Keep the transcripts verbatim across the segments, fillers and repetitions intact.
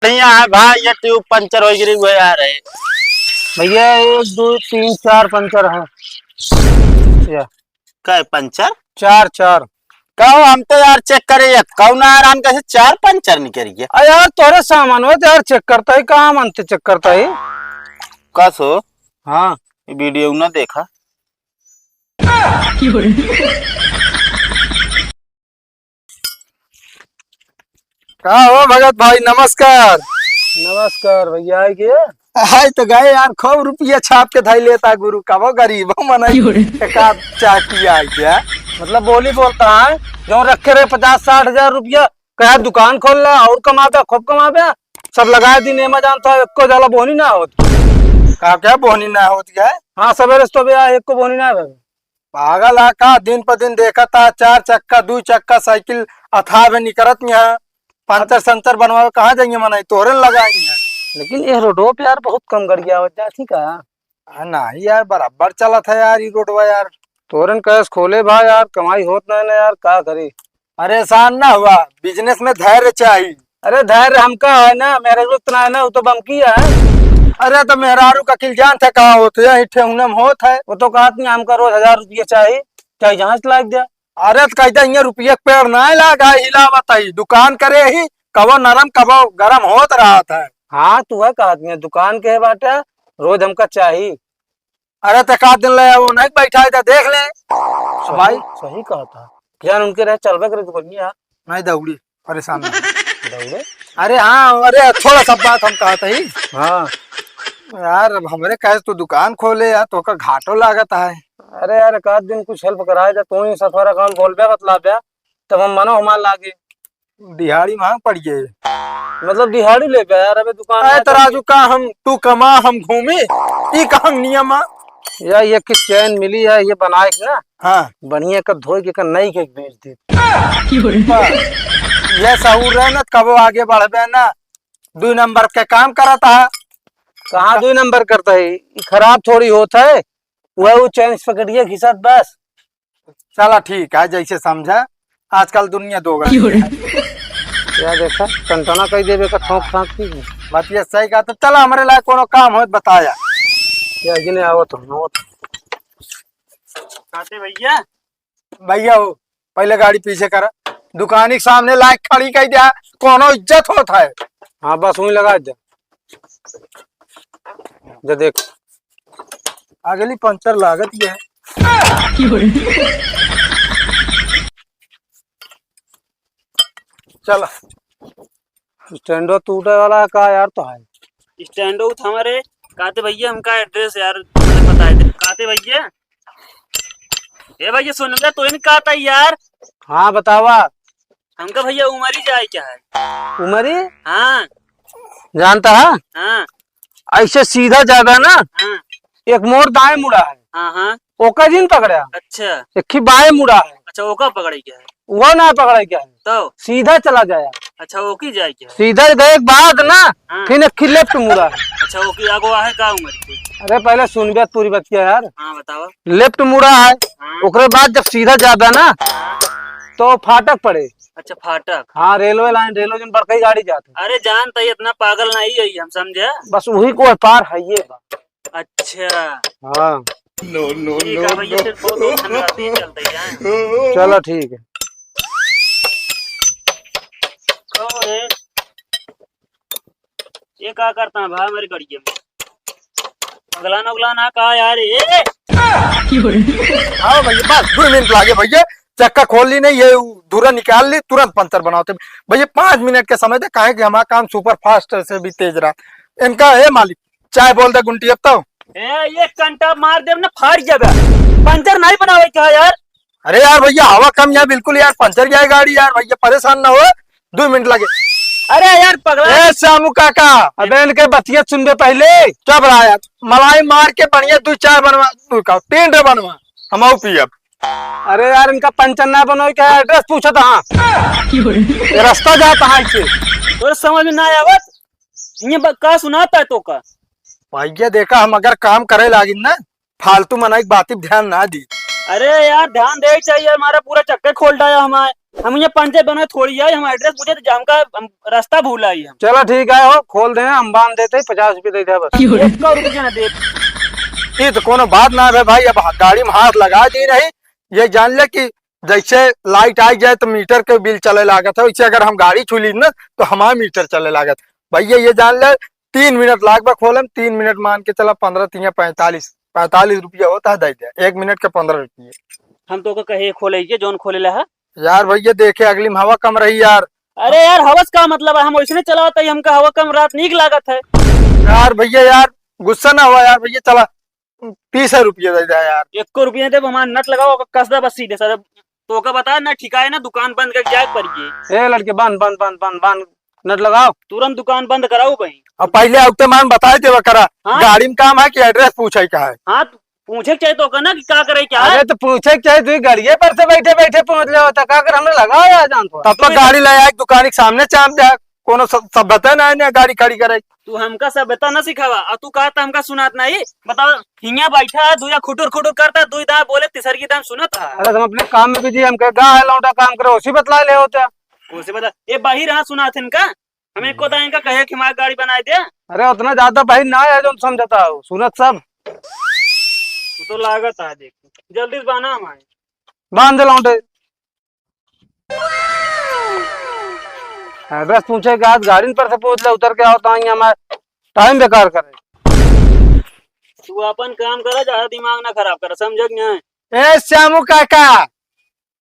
नहीं आए भाई, ये ट्यूब पंचर होइ गिरी हुए आ रहे। भैया, एक, दो, तीन, चार पंचर हैं। या। कै पंचर? चार, चार। कहो, हम तो यार चेक करे, एक कौन आराम कैसे चार पंचर निकल गया? अरे यार, तोरे सामान हो तो यार चेक करता है, कहाँ मानते चेक करता है? कस हो? हाँ। ये वीडियो ना देखा। का हो भगत भाई, नमस्कार। नमस्कार भैया, आए के? आए तो गए यार, खूब रुपया छाप के धई लेता गुरु, कबो गरीब हो मनई, एक आध चाय पिया आए गया। मतलब बोली बोलता है, जो रखे रहे पचास साठ हजार रुपया, कहा दुकान खोल ला और कमाबे, खूब कमाबे, सब लगाए दिन एमा जानता है, एको जाला बोहनी ना होत। का क्या बोहनी ना होत गया? हाँ, सवेरे से तो भैया एको बोहनी ना होत। पागल है का? दिन पर दिन देखत है, चार चक्का, दू चक्का साइकिल अथाह में निकरत यहाँ, पंचर संचर बनवावे कहाँ जाइए मनई, तोहरे न लगाई है। लेकिन ये रोडो पे यार बहुत कम गाड़ी आवत जात ही का? आ, नहीं यार, बराबर चलत है यार, ई रोडवा यार। तोहरे न कैस खोले भाई यार, कमाई होत नहीं ना यार, का करी? परेशान ना हुआ, बिजनेस में धैर्य चाहिए। अरे धैर्य हमका है ना, मेहरारू इतना है ना, वो तो बमकी है। अरे तो मेहरारू का किल जानत है कहाँ होत है, यही ठेहुना में होत है। वो तो कहत नहीं, हमका रोज हजार रुपया चाहिए, चाहे जहाँ से लाग दे। अरे तो कहते हैं, ये रुपया के पेड़ ना लागा, हिलावत है, दुकान करे ही, कबो नरम कबो गरम होत रहत है। हाँ, तू है कहत नहीं, दुकान के है बाटे, रोज हमका चाहिए। अरे तो एक आध दिन ले वो नहीं बैठा है तो देख ले। सही, भाई। सही कहा था। जान उनके रहे चलबे करे दुकानिया। नहीं दौड़ी, परेशान नहीं। दौड़े? अरे हाँ, अरे थोड़ा सा बात हम कहा था ही। हाँ। यार अब हमरे कहे तो दुकान खोले यार, तो का घाटो लागत है। अरे यार एक आध दिन कुछ हेल्प कराए जा, तू ही सफर अकाउंट खोलबे बतलाबे, तब हम मनो हमार लागे। दिहाड़ी मांग पड़ गए। मतलब दिहाड़ी लेबे यार, अबे दुकान अरे में तो तो राजू का हम, तू कमा हम घूमी, ई कहाँ नियम आ? यार ये कि चैन मिली है, ये बनाए के ना। हाँ। बढ़िया कर धोए के कर नई के बेच दे। ये सहूर रहे ना, कबो आगे बढ़बे ना, दुई नंबर के काम करत है। कहाँ दुई नंबर करता है? ई खराब थोड़ी होत है, वह वो चैन पकड़िए घिसत बस। चला ठीक है, जैसे समझा, आजकल दुनिया दो गई है। क्या देखा, टनटना कही देवे का ठोक ठाक की। बतिया सही कहा, तो चला हमरे लायक कोनो काम होत बताया। या, ये नहीं आवत हो, आवत। काते भैया? भैया हो, पहले गाड़ी पीछे करा, दुकानी के सामने लायक खड़ी कही दिया, कोनो इज्जत होत है? हाँ, बस वहीं लगा दे। जा देख। अगली पंचर लागत ये है। चला। स्टैंडो टूटे वाला है का यार, तो है। स्टैंडो उठावा रे। काते भैया, हमका एड्रेस यार, मैंने बताए दे। काते भैया, ए भैया, सुन बे, तो इन काता यार। हाँ, बतावा। हमका भैया उमरी जाए क्या है? उमरी? हाँ। जानता है? हाँ। ऐसे सीधा जाबे ना, हाँ। एक मोड़ दाएं मुड़ा है। हाँ, हाँ। ओका जिन पकड़े। अच्छा। एक ही बाएं मुड़ा है। अच्छा, ओका पकड़े क्या है? वो ना पकड़े क्या है? तो? सीधा चला जाए। अच्छा, ओकी जाए क्या है? सीधा गए के बाद ना, हाँ। फिर एक ही लेफ्ट मुड़ा है। अच्छा, ओकी आगो आहे का उमरी के? अरे पहले सुन बे पूरी बतिया यार। हाँ, बतावा। लेफ्ट मुड़ा है, हाँ। ओकरे बाद जब सीधा जाबे ना, हाँ। तो फाटक पड़े। अच्छा, फाटक। हाँ, रेलवे लाइन, रेलवे जन बड़कई गाड़ी जात है। अरे जान तई इतना पागल नहीं है हम, समझे? बस वही को पार है ये बा। अच्छा। हाँ। No, no, ठीक है no, भैया, no। फिर बहुत बहुत धन्यवाद, ये चलते हैं। चलो ठीक है। कहो रे, ये का करता है भाई हमारी गाड़ी में? अगला नगला ना कहा यार, ए! आओ भैया, बस दो मिनट लागे भैया, चक्का खोल ली नहीं, ये धुरा निकाल ली, तुरंत पंचर बनाते भैया। पाँच मिनट के समय दे, काहे कि हमारा काम सुपर फास्ट से भी तेज रहा। इनका, ए मालिक, चाय बोल दे गुंटी अब तो। ए, एक घंटा मार देब ना, फाड़ जाबे। पंचर नहीं बनावे का यार? अरे यार भैया, हवा कम यार, बिल्कुल यार, पंचर गया है गाड़ी यार, भैया परेशान ना हो, दो मिनट लगे। अरे यार पगला। ए श्यामू काका। अबे इनके बतिया सुन बे पहले। चुप रहा यार, मलाई मार के बढ़िया दो चाय बनवा, दो का, तीन ठे बनवा, हम आऊ पियब। अरे यार, इनका पंचर ना बनोई का, एड्रेस पूछत हाँ। ये रास्ता जाता है इसे। तोरे समझ में ना आवत? ये ब-, का सुनाता है तो का? भैया देखा, हम अगर काम करे लागिन ना, फालतू मनई के बाती पे ध्यान ना दी। अरे यार, ध्यान देइ चाहिए, हमारा पूरा चक्कर खोल डाया हमारे। हम ये पंचर बने थोड़ी आई, हम एड्रेस पूछे तो हमका, हम रास्ता भूल आई हम। चला ठीक है, हो खोल दे, हम बांध देते, पचास रुपये दे दे बस। एक सौ रुपये ना दे। ये तो कोनो बात ना है भाई, अब गाड़ी में हाथ लगा दी नहीं, ये जान ले कि जैसे लाइट आ जाए तो मीटर के बिल चले लागत है, वैसे अगर हम गाड़ी छू ली ना तो हमारा मीटर चले लागत। भैया ये जान ले, तीन मिनट लाग बा खोले में, तीन मिनट मान के चला, पन्द्रह तिया पैंतालीस, पैंतालीस रुपया होता है, दे दे, एक मिनट के पन्द्रह रुपये। हम तो कहे खोले के, जौन खोले ला है। यार भैया देखे, अगली में हवा कम रही यार। अरे यार, हवा से का मतलब है, हम वैसने चलावत है, हमका हवा कम रात नीक लागत है। यार भैया यार, गुस्सा ना हुआ यार भैया, चला, तीस रुपया दे दे यार। एको रुपया दे, हमार नट लगाओ, ओकर कस दे बस सीधे साधे। तोका बता ना, ठिकाए ना, दुकान बंद करके जाए पड़िए। ए लड़के, बांध, बांध, बांध, बांध, बांध, नट लगाओ। तुरंत दुकान बंद कराओ भाई। अब पहले आउते मान बताए देवा करा, हाँ? गाड़ी में काम है कि एड्रेस पूछे का है? हाँ, तो पूछे के चाहिए तोका ना कि का करे क्या है? अरे तो पूछे के चाहिए, तू गाड़िए पर से बैठे बैठे पहुंच ले होता, का कर हमने लगाओ यार जान तो। तब तो गाड़ी ले आए दुकान के सामने चाप दे, कोनो स-, सभ्यता ना है ना गाड़ी खड़ी करे। तू हमका सभ्यता ना सिखावा, आ तू कहा था हमका सुनात नहीं। बताओ, हियाँ बैठा है, दुइया खुटुर खुटुर करता, दुई दाम बोले, तीसर की दाम सुनत है। अरे, हम अपने काम में बिजी, हमके गा है लौंडा काम करे, उसी बतला ले होता। उसी बता, ये बाहिर हाँ सुनात है इनका, हमें को दाम इनका कहे कि हमारी गाड़ी बनाए दे। अरे, उतना ज्यादा बाहिर ना है, जो समझता हो, सुनत सब। तू तो लागत है, देख, जल्दी से बाना हमारे। बांध दे लौंडे। एड्रेस पूछे के आज गाड़ी पर से पूछ ले, उतर के आओ तो आई हमारे टाइम बेकार करे। तू अपन काम करा, ज्यादा दिमाग ना खराब करा, समझ गया? ए श्यामू काका,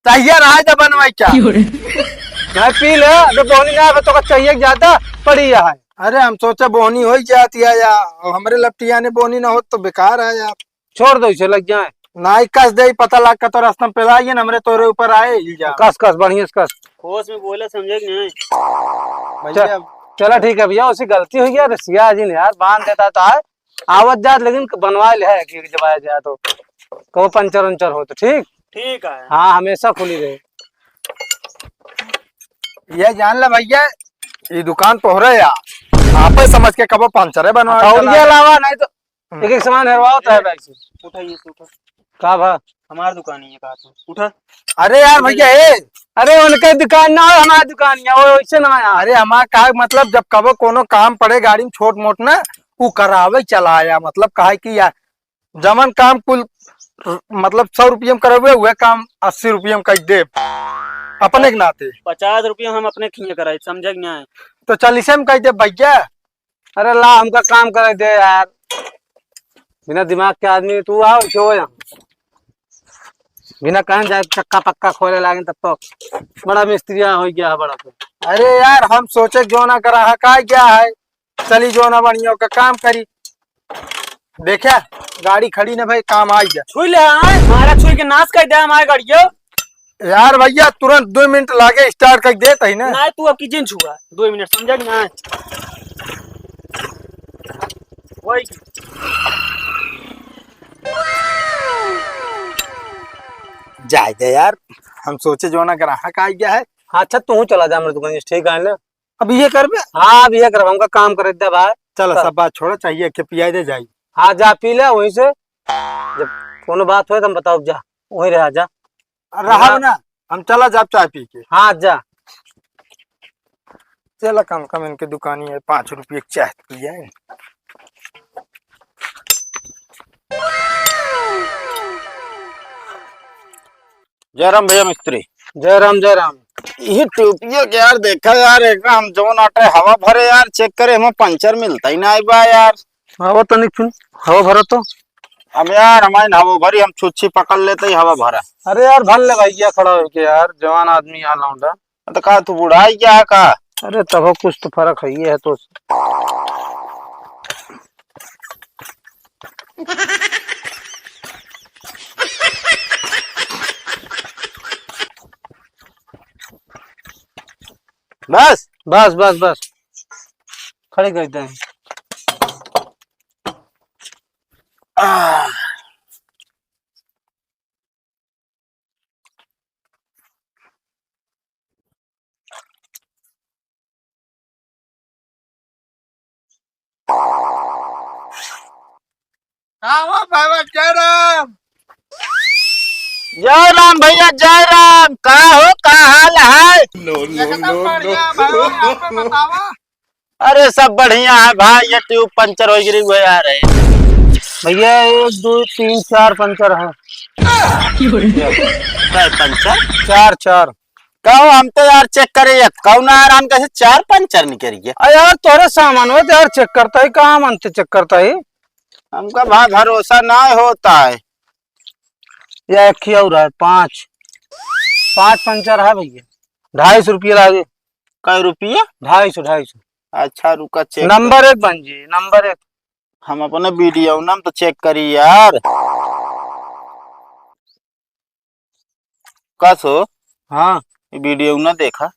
चाहिए रहा जब बनवाई क्या? क्यों रे? मैं पी ले, अबे बोनी ना, अबे तो चाहिए ज्यादा पड़ी है। अरे हम सोचे बोनी हो ही जाती है या, अब हमरे लपटिया ने बोनी ना हो तो बेकार है यार। छोड़ दो इसे, लग जाए। नाई कस दे, पता लग का तो रास्ता में पेला आइए ना, हमरे तोरे ऊपर आए ही जा। कस, कस, बढ़िया से कस। होश में बोले, समझे कि नहीं? भैया। चल, चला ठीक है भैया, उसी गलती हुई है, रसिया जी ने यार बांध देता तो आए, आवत जात, लेकिन बनवा ले है कि जब आया जाए तो कबो पंचर उंचर हो तो ठीक। ठीक है। हाँ, हमेशा खुली रहे। ये जान ले भैया, ये दुकान तोहरे यार, आपे समझ के कबो पंचरे बनवा अच्छा, चला उनके आए। अलावा नहीं तो हम्म। एक एक सामान हेरवाओ तो है बैग से। उठाइए, उठा। का भा? हमार दुकान ही है, कहा तू? उठा। अरे यार भैया, ए। अरे उनके दुकान ना हो, हमार दुकान ही है, वो वैसे ना है। अरे हमार का मतलब, जब कबो कोनो काम पड़े गाड़ी में छोट मोट ना, उ करावे चला आया, मतलब काहे कि यार, जमन काम कुल, मतलब सौ रुपये में करवे, वह काम अस्सी रुपये में कर दे, अपने के नाते। पचास रुपये हम अपने खिए कराई, समझे कि नहीं? तो चालीसे में कर दे भैया। अरे ला, हमका काम करे दे यार, बिना दिमाग के आदमी तू आओ, क्यों हो यहाँ? बिना कहन जाए चक्का पक्का खोले लागे, तब तो बड़ा मिस्त्रिया हो गया है बड़ा तो। अरे यार, हम सोचे जो ना ग्राहक आ गया है, चली जो ना बढ़िया का काम करी। देखा, गाड़ी खड़ी ना भाई, काम आ गया। छुई ले, आए, मारा छुई के नाश कर दे हमारे गाड़ियों। यार भैया, तुरंत दो मिनट लागे, स्टार्ट कर देत ही ना। नहीं, तू अब की जिन छुआ, दो मिनट, समझा कि ना? वही। जाए दे यार, हम सोचे जो ना ग्राहक आ गया है। हाँ, अच्छा, तू चला जा मेरे दुकान से, ठीक है ना? अब ये करबे? हाँ, अब ये करब, हमका काम करे दे भाई। चल, चल। सब बात छोड़ो, चाहिए के पियाई दे जाई। हाँ, जा पी ले वहीं से, जब कोनो बात होए तो हम बताओ, जा वहीं रहा, जा। रहा हाँ। ना, हम चला जाब चाय पी के। हाँ, जा। चला, कम कम इनके दुकानी है, पाँच रुपये की चाय पिए। जय राम भैया मिस्त्री। जय राम, जय राम। ये टोपियो के यार, देखा यार, एक हम जौन आटे हवा भरे यार, चेक करे, हमें पंचर मिलता ही ना बा यार। हवा तनिक फिर, हवा भरा तो। अब यार, हमारे हवा भरी, हम छुच्छी पकड़ लेते ही हवा भरा। अरे यार, भर ले भैया खड़ा होके यार, जवान आदमी यहाँ लौंडा। तो का तू बुढ़ा ही गया है का? अरे तब कुछ तो फर्क है, ये है तो। बस? बस, बस, बस। खड़ी कर दे। आह। आवा बाबा जय राम। जय राम भैया, जय राम। का हो, का हाल है? एकदम बढ़िया भाई, आप बतावा। अरे, सब बढ़िया है भाई, ये ट्यूब पंचर होइ गिरी हुए आ रहे। भैया, एक, दो, तीन, चार पंचर है। कै पंचर? चार, चार। कहो, हम तो यार चेक करे, ये कौन आराम कैसे चार पंचर निकल गया? अरे यार, तोरे सामान हो तो यार चेक करता ही, कहाँ मन से चेक करता ही? हमका भाई भरोसा ना होता है। या एक ही और है, पाँच, पाँच पंचर है भैया, ढाई सौ रुपया लागे। कै रुपया? ढाई सौ, ढाई सौ। अच्छा, रुका, चेक नंबर कर। एक बन जी, नंबर एक। हम अपने वीडियो नम तो चेक करी यार। कस हो? हाँ। ये वीडियो ना देखा।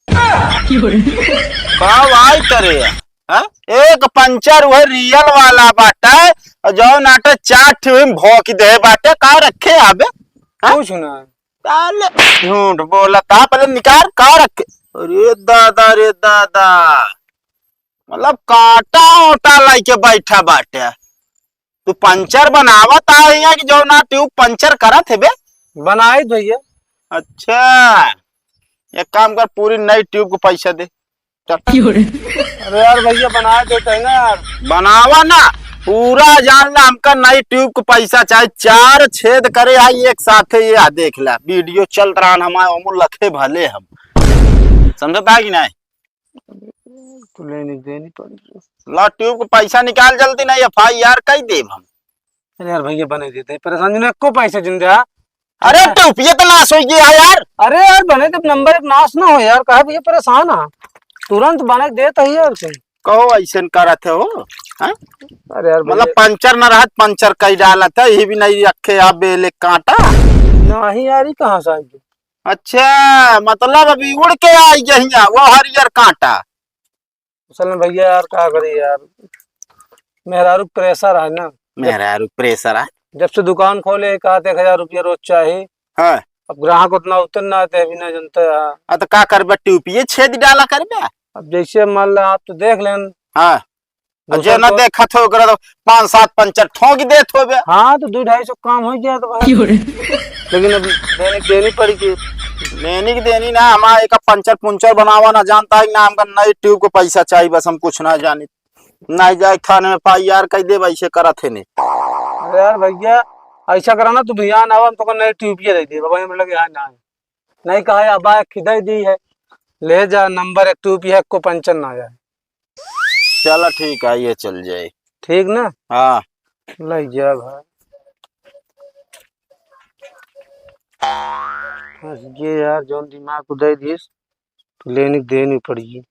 का भाई करे? हाँ? एक पंचर वह रियल वाला बाटे, और जौन आटे चार ठे में भोंक दे बाटे, का रखे आबे? हाँ? कुछ ना। साले झूठ बोला, कहाँ पहले निकाल, का रखे? अरे दादा, रे दादा, मतलब कांटा ओटा लाइके बैठा बाटे। तू पंचर बनावत आ यहाँ कि जौन आ ट्यूब पंचर करत है बे? बनाई भैया। अच्छा, एक काम कर, पूरी नई ट्यूब को पैसा दे। चल। अरे यार भैया, बना देते हैं ना यार। बनावा ना, पूरा जान ला, हमका नई ट्यूब को पैसा चाहे, चार छेद करे आई एक साथे, ये आ देख ला, वीडियो चलत रहा हमारे, ओमो लखे भले हम, समझता है कि नहीं? तो लेनी देनी पड़ी। ला, ट्यूब को पैसा निकाल जल्दी, नहीं एफ आई आर कई देब हम। अरे यार भैया, बने देते हैं, परेशान जिन, एको पैसा जिन दे। अरे, ट्यूब ये तो नाश हो गया है यार। अरे यार, बने जब नंबर एक नाश ना हो यार, काहे भैया परेशान है? तुरंत बने देता ही यार तुम। कहो, ऐसे न करत है हो, हाँ? अरे यार मतलब भैया। पंचर ना रहत, पंचर कई डालत है, ये भी नहीं रखे आप बेले कांटा। नहीं यार, ये कहाँ से आई? अच्छा, मतलब अभी उड़ के आई गई है वो हरियर कांटा। असल में भैया यार, का करी यार, मेहरारू क प्रेशर है ना। मेहरारू क प्रेशर है। जब से दुकान खोले, कहते एक हजार रुपया रोज चाही। हाँ। अब ग्राहक उतना उतर ना आते, अभी ना जनते हैं। आ, तो का करबे, ट्यूबिये छेद डाला करबे। अब जैसे मान ला, आप तो देख लेन। हाँ। और दूसर जे ना को देखत हो, ओकरा तो पाँच सात पंचर ठोक देत होबे। हाँ, तो दो ढाई सौ काम हो गया तो भाई। क्यों रे? लेकिन अब देने, देनी पड़ी कि। देनी की देनी ना, हमारा एक पंचर पुंचर बनावा ना जानता है ना, हमका नई ट्यूब को पैसा चाहिए, बस हम कुछ ना जानी। नहीं जाए थाने में एफ आई आर कई देब, ऐसे करत है ने। अरे यार भैया, ऐसा करा ना, तू बिहान आवा, हम तोका नई ट्यूबिये दे देब। भाई हम लगे यहाँ ना आए। नहीं कहा, अब आए खिदाई दी है, ले जा, नंबर एक ट्यूब है, को पंचर ना जाए। चला ठीक है, ये चल जाए। ठीक ना? हाँ। ले जा भाई। फंस गए यार, जौन दिमाग उदय दिस, तो लेने के देने पड़ी।